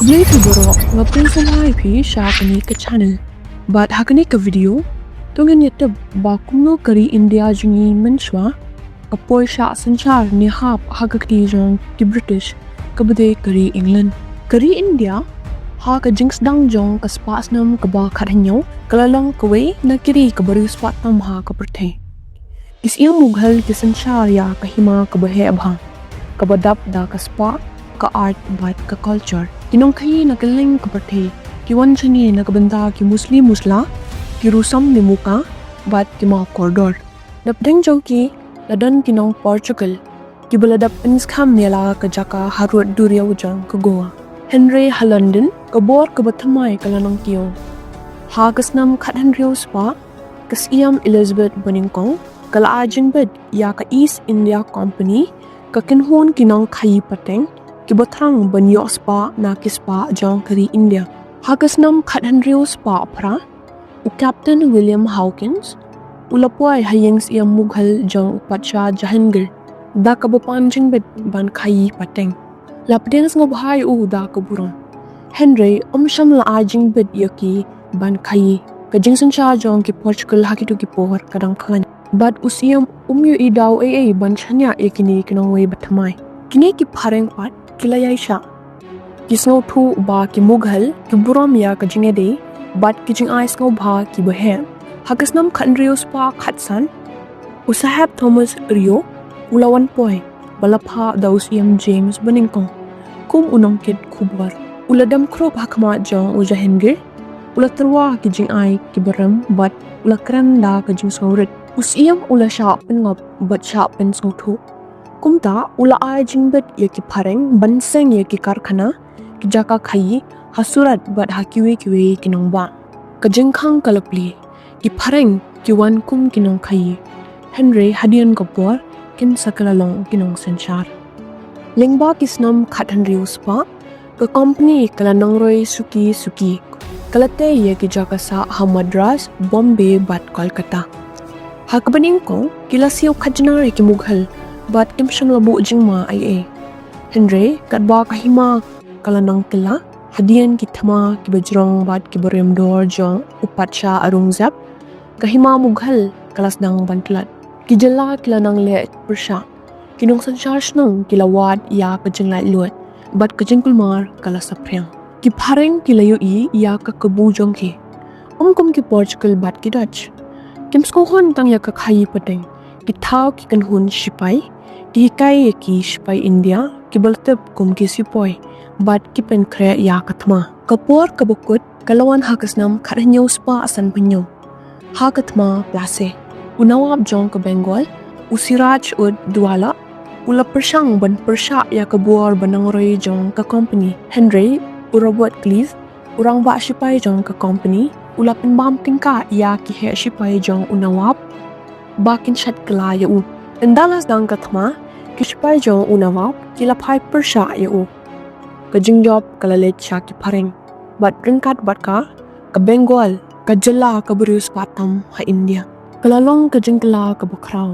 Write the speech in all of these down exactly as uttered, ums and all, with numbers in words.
Ïa phi baroh, nga pynsngewbha ïa phi sha kane ka channel. Bad ha kane ka video, to ngin ïa tip ba kumno ka ri India jong ngi mynshwa ka poi shah synshar ne hap ha ka kti jong ki British, kaba dei ka ri England. Ka ri India, ha ka jingsdang jong ka spah snem kaba khathynñiew, ka la long kawei na ki ri kaba riewspah tam ha ka pyrthei. Ki siem Mughal ki synshar ïa ka hima kaba heh bha, kaba dap da ka spah, ka art bad ka culture. Ki nongkhaïi na kylleng ka pyrthei ki wan shane na ka bynta ki musli musla, ki rusam ne muka bad ki maw kordor. Napdeng jong ki la don ki nong Portugal kiba la dep pynskhem ïa la ka jaka harud duriaw jong ka Goa. Hynrei ha London ka bor kaba thymmai ka la nangkiew. Ha ka snem khathynriew spah, ka siem Elizabeth banyngkong ka la ai jingbit ïa ka East India Company, ka kynhun ki nongkhaïi pateng kiba thrang ban ïoh spah na ki spah jong ka ri India. Ha ka snem khathynriew spah phra, u Captain William Hawkins u la poi ha ïing siem Mughal jong u Patsha Jahangir da kaba pan jingbit ban khaïi pateng. La pdiang sngewbha ïa u da ka burom. Hynrei um shym la ai jingbit ïa ki ban khaïi. Ka jingsynshar jong ki Portugal ha kito ki por ka dang khlaiñ. Bad u siem um ïohi daw ei ei ban shaniah ïa kine ki nongwei bathymmai. Kine ki phareng pat ki la ïaishah. Ki sngewthuh ba ki Mughal ki burom ïa ka jingïadei bad ki jingai sngewbha kiba heh. Ha ka snem khathynriew spah khatsan, u Saheb Thomas Rio u la wan poi, ba la phah da u siem James banyngkong kum u nongkit khubor. U la dem khrup ha khmat jong u Jahangir, u la tyrwa ki jingai kiba rem bad u la kren da ka jingsngewrit. U siem u la shah pynngop bad shah pynsngewthuh. Kumta u la ai jingbit ïa ki phareng ban seng ïa ki karkhana, ki jaka khaïi ha Surat bad ha kiwei kiwei ki nongbah. Ka jingkhang ka la plie. Ki phareng ki wan kum ki nongkhaïi. Hynrei hadien ka por kin sa kylla long ki nongsynshar. Lyngba ki snem khathynriew spah, ka company ka la nongroi suki suki. Ka la tei ïa ki jaka sah ha Madras, Bombay bad Kolkata. Ha kaba nyngkong ki la siew khajna ïa ki Mughal bad kim shym la buh jingma ei ei. Hynrei katba ka hima ka la nangkylla hadien ki thma kiba jrong bad kiba rem dor jong u Patsha Aurangzeb, ka hima Mughal ka la sdang ban tlot. Ki jylla ki la nang leh pyrshah. Ki nongsynshar shnong ki la wad ïa ka jinglaitluid bad ka jingkulmar ka la saphriang. Ki phareng ki la ïohi ïa ka kabu jong ki, um kum ki Portugal bad ki Dutch. Kim sngewhun tang ïa ka khaïi pateng, ki thaw ki kynhun shipai, ki hikai ïa ki shipai India kiba la tip kum ki sepoy bad ki pynkhreh ïa ka thma. Ka por kaba kut ka la wan ha ka snem khathynñiew spah sanphew hynñiew. Ha ka thma Plassey, u nawab jong ka Bengal, u Siraj ud Daulah, u la pyrshang ban pyrshah ïa ka bor ba nongroi jong ka company. Hynrei u Robert Clive, u rangbah shipai jong ka company, u la pynbam tyngka ïa ki heh shipai jong u nawab ba kin shet kylla ïa u. Ynda la sdang ka thma, ki shipai jong u nawab ki la phai pyrshah ïa u. Ka jingjop ka la leit sha ki phareng. Bad ryngkat bad ka, ka Bengal, ka jylla kaba riewspah tam ha India, ka la long ka jingkylla kaba khraw.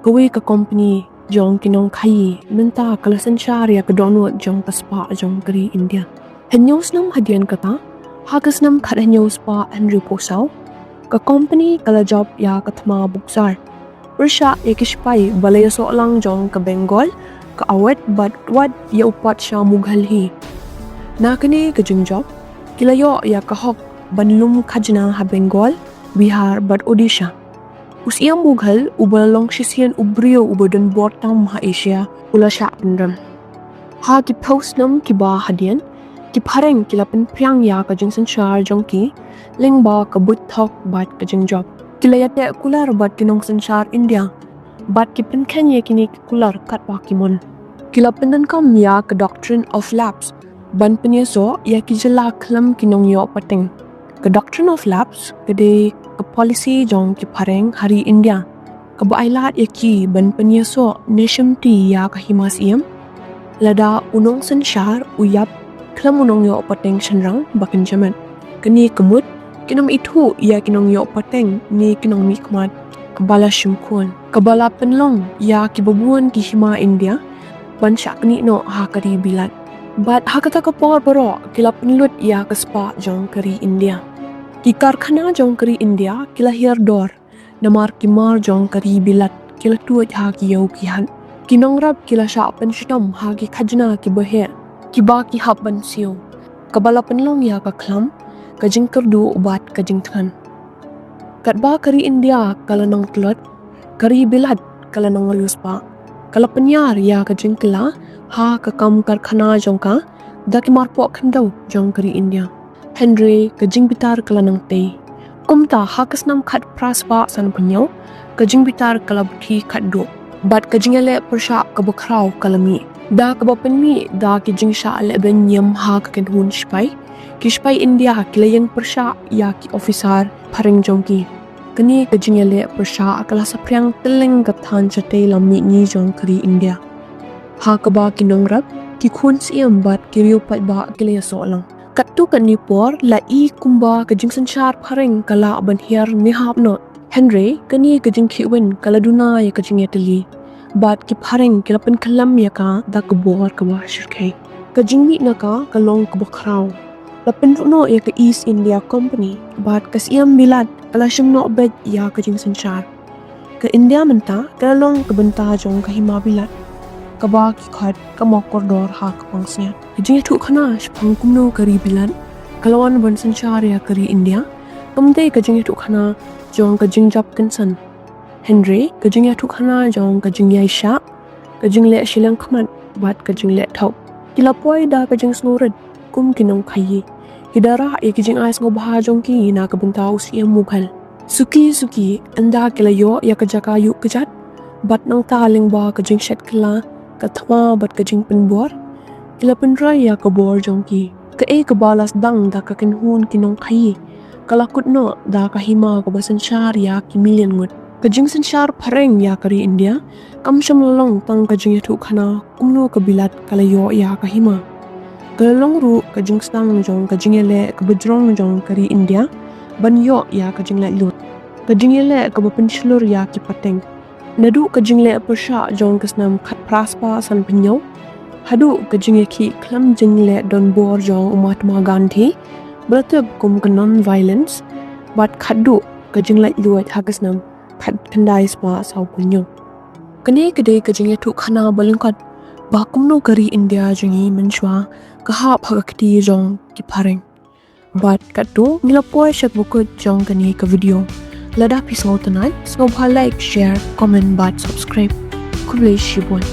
Kawei ka company jong ki nongkhaïi mynta ka la synshar ïa ka dohnud jong ka spah jong ka ri India. Hynñiew snem hadien kata, ha ka snem khathynñiew spah hynriewphew saw, ka company ka la jop ïa ka thma Buxar. Pyrshah ïa ki shipai ba la ïasoh lang jong ka Bengal, ka Awadh bad wat ïa u Patsha Mughal hi. Na kane ka jingjop, ki la ïoh ïa ka hok ban lum khajna ha Bengal, Bihar bad Odisha. U siem Mughal uba la long shisien u briew uba don bor tam ha Asia, u la shah pynrem. Ha ki phew snem kiba hadien, ki phareng ki la pynphriang ïa ka jingsynshar jong ki lyngba ka buit thok bad ka jingjop. Ki la ïateh kular bad ki nongsynshar India bad ki pynkheiñ ïa kine ki kular katba ki mon. Ki la pyndonkam ïa ka Doctrine of Lapse ban pynïasoh ïa ki jylla khlem ki nongïoh pateng. Ka Doctrine of Lapse ka dei ka policy jong ki phareng ha ri India kaba ailad ïa ki ban pynïasoh ne shimti ïa ka hima siem lada u nongsynshar u ïap khlem u nongïoh pateng shynrang ba kynja met. Kane ka mut kin ym ithuh ïa ki nongïoh pateng ne ki nongmihkhmat ba la shim khun, kaba la pynlong ïa kiba bun ki hima India ban shah knieh noh ha ka ri Bilat. Bad ha kata ka por baroh ki la pynlut ïa ka spah jong ka ri India. Ki karkhana jong ka ri India ki la hiar dor namar ki mar jong ka ri Bilat ki la tuid ha ki ïew ki hat. Ki nongrep ki la shah pynshitom ha ki khajna kiba heh kiba ki hap ban siew, kaba la pynlong ïa ka khlam, ka jingkyrduh bad ka jingthngan. Katba ka ri India ka la nang tlot, ka ri Bilat ka la nang riewspah. Ka la pynïar ïa ka jingkylla ha ka kam karkhana jong ka da ki marpoh khyndew jong ka ri India. Hynrei ka jingbitar ka la nang tei. Kumta ha ka snem khatphra spah sanphew hynñiew, ka jingbitar ka la bthi khatduh bad ka jingïaleh pyrshah kaba khraw ka la mih. Da kaba pynmih da ki jingshah lehbeiñ niam ha ka kynhun shipai, ki shipai India ki la ïeng pyrshah ïa ki officer phareng jong ki. Kane ka jingïaleh pyrshah ka la saphriang tylli ka thaiñ shatei lam mihngi jong ka ri India, ha kaba ki nongrep, ki khun siem bad ki riew paidbah ki la ïasoh lang. Katto katne por la i kumba ka jingsynshar phareng ka lah ban hiar ne hap noh. Hynrei kane ka jingkhih win ka la duna ïa ka jingïatylli bad ki phareng ki la pynkhlem ïa ka da ka bor kaba shyrkhei. Ka jingmih na ka ka long kaba khraw. La pynduh noh ïa ka East India Company bad ka siem Bilat ka la shim noh beit ïa ka jingsynshar. Ka India mynta ka la long ka bynta jong ka hima Bilat, kaba ki khot ka mawkordor ha ka pansngiat. Ka jingïathuhkhana shaphang kumno ka ri Bilat ka la wan ban synshar ïa ka ri India kam dei ka jingïathuhkhana jong ka jingjop kynsan, hynrei ka jingïathuhkhana jong ka jingïaishah, ka jingleh shiliang khmat bad ka jingleh thok. Ki la poi da ka jingsngewrit kum ki nongkhaïi. Ki da rah ïa ki jingai sngewbha jong ki na ka bynta u siem Mughal. Suki suki, ynda ki la ïoh ïa ka jaka ïuh kjat bad nangta lyngba ka jingshet kylla, ka thma bad ka jingpynbor, ki la pynroi ïa ka bor jong ki. Kaei kaba la sdang da ka kynhun ki nongkhaïi ka la kut noh da ka hima kaba synshar ïa ki million ngut. Ka jingsynshar phareng ïa ka ri India kam shym la long tang ka jingïathuhkhana kumno ka Bilat ka la ïoh ïa ka hima. Ka la long ruh ka jingsdang jong ka jingïaleh kaba jrong jong ka ri India ban ïoh ïa ka jinglaitluid. Ka jingïaleh kaba pynshlur ïa ki pateng. Naduh ka jingleh pyrshah jong ka snem khatphra spah sanphew hynñiew haduh ka jingïakhih khlem jingleh donbor jong u Mahatma Gandhi ba la tip kum ka non-violence, bad khatduh ka jinglaitluid ha ka snem khatkhyndai spah sawphew hynñiew. Kane ka dei ka jingïathuhkhana ba lyngkot ba kumno ka ri India jong ngi mynshuwa ka hap ha ka kti jong ki phareng. Bad katto ngi la poi sha kaba kut jong kane ka video. Lada phi sngewtynnat, sngewbha like, share, comment bad subscribe. Khublei shibun.